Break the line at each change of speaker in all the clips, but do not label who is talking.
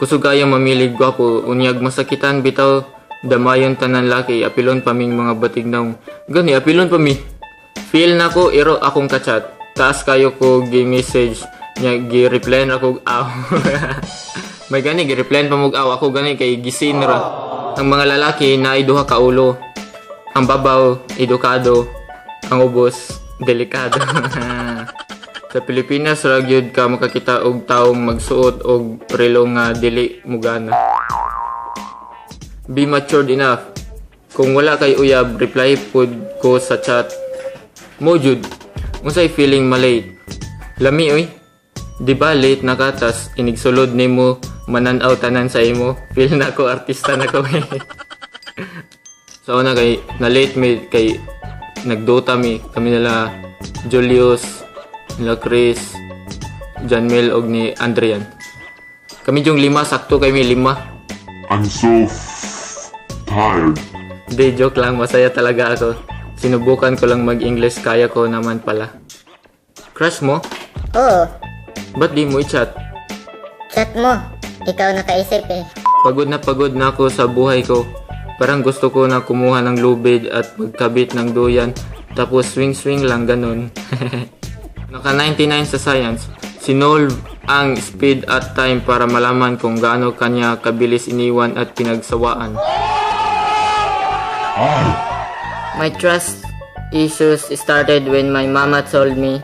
Kusog kayo mamilig gwapo, unyag masakitan bitaw damayon tanan laki, apilon pa ming mga batignaw. Gani, apilon pa mi. Feel na ko iro akong kachat. Taas kayo ko gi-message nya, gi-replyan ako aw. May gani gi-replyan pa mog aw ako gani kay gisin ra. Ang mga lalaki naay duha ka ulo. Ang babaw edukado, ang ubos delikado. Sa Pilipinas ra gyud ka makakita og taong magsuot og relo nga dili mugana. Be matured enough. Kung wala kay uyab, reply pud ko sa chat. Mo jud. Unsay feeling malate? Lami oy. Di ba late na ka, tas inigsulod nimo mananaw tanan sa imo. Feel na ko artista na ko. Sa una kay na late mi kay nagdota mi kami nila Julius, nila Chris, John Mel og ni Andrian. Kami yung lima, sakto kami lima.
I'm so tired.
Di, joke lang, masaya talaga ako. Sinubukan ko lang mag-English, kaya ko naman pala. Crush mo?
Oo.
Ba't di mo i-chat?
Chat mo. Ikaw nakaisip eh.
Pagod na ako sa buhay ko. Parang gusto ko na kumuha ng lubid at magkabit ng duyan. Tapos swing-swing lang ganun. Naka 99 sa science. Sinolve ang speed at time para malaman kung gaano kanya kabilis iniwan at pinagsawaan.
My trust issues started when my mama told me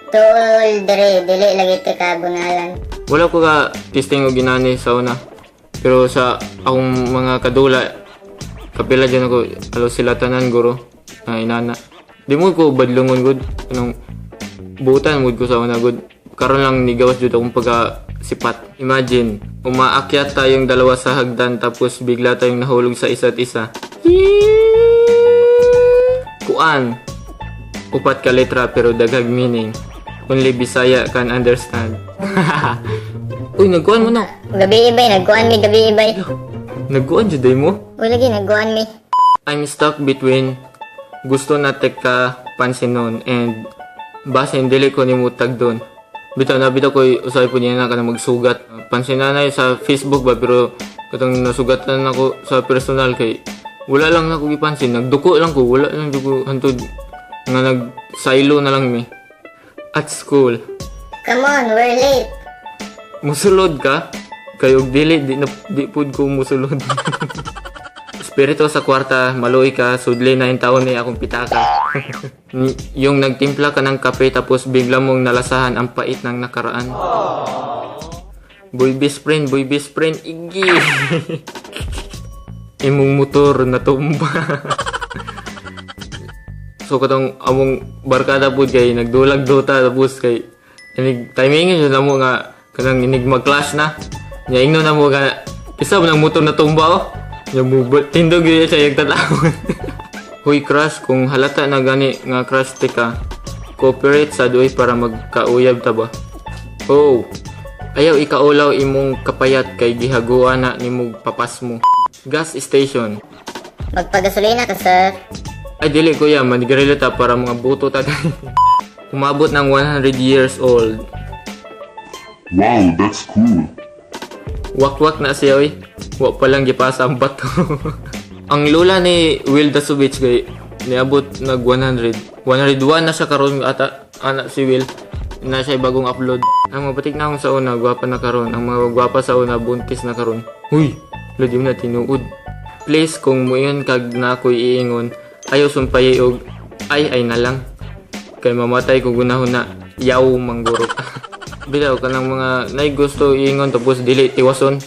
Tuol dire, dili lagi ka bungalan.
Wala ko ka testing og ginani sa una. Pero sa akong mga kadula, kapila dyan ako, alo sila tanan guro, na inana. Di mo ko badlungon gud, anong butan mood ko sa una gud. Karon lang nigawas jud akong pagka sipat. Imagine, umaakyat tayong dalawa sa hagdan tapos bigla tayong nahulog sa isa't isa. Kuan. Upat ka letra pero daghag meaning. Only Bisaya can understand. Uy, nagkuan mo na.
Gabi ibay, nagkuan mi gabi ibay.
Nagkuan jud mo?
Uy lagi, nagkuan mi.
I'm stuck between gusto na ka pansinon and basin dili ko nimo tagdon. Bitaw na bitaw ko usay po niya na kanang magsugat. Pansinanay sa Facebook ba, pero katong nasugatan ako sa personal kay wala lang nako gipansin, nagduko lang ko, wala lang duko hantod nga nag silo na lang mi. At school,
Come on, we're late.
Musulod ka? Kay og dili di, na, di pud ko musulod. Espiritu sa kwarta, maluoy ka, sudli na yung taon ni akong pitaka. Yung nagtimpla ka ng kape tapos bigla mong nalasahan ang pait ng nakaraan. Boy best friend, boy best friend, igi. Imong motor natumba. So katong among barkada pud kay nagdulag Dota tapos kay inig timing yun na mo nga kanang inig mag-clash na. Nya ingno na mo nga isa mo nang motor natumba oh. Nya mo tindog yun siya yung tatawon. Huy crush, kung halata na gani nga crush ti ka, cooperate sa duy para magkauyab ta ba? Oh, ayaw ikaulaw imong kapayat kay gihaguan na nimog papas mo. Gas station.
Magpagasolina ka, sir.
Ay dili kuya, manigarilyo ta para mga buto ta. Umabot ng 100 years old.
Wow, that's cool.
Wakwak na siya oy. Wa pa lang gipasa ang bato. Ang lola ni Will Dasovich kay niabot nag 100. 101 na siya karon ata anak si Will na siya bagong upload. Ang mabatik na akong sa una, gwapa na karon. Ang mga gwapa sa una, buntis na karon. Huy, lagi mo na tinuod. Please, kung muingon kag na ako'y iingon, ayaw sumpayi og ay ay na lang. Kay mamatay ko gunahon na yaw mangguro. Bitaw kanang mga nay gusto iingon tapos dili tiwason.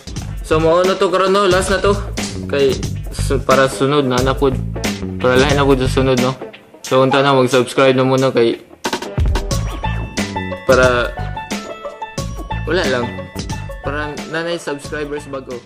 So mao na to karon no, last na to. Kay para sunod na na pud. Para lahi na pud sa sunod no. So unta na mag-subscribe na muna kay para wala lang. Para nanay subscribers bago.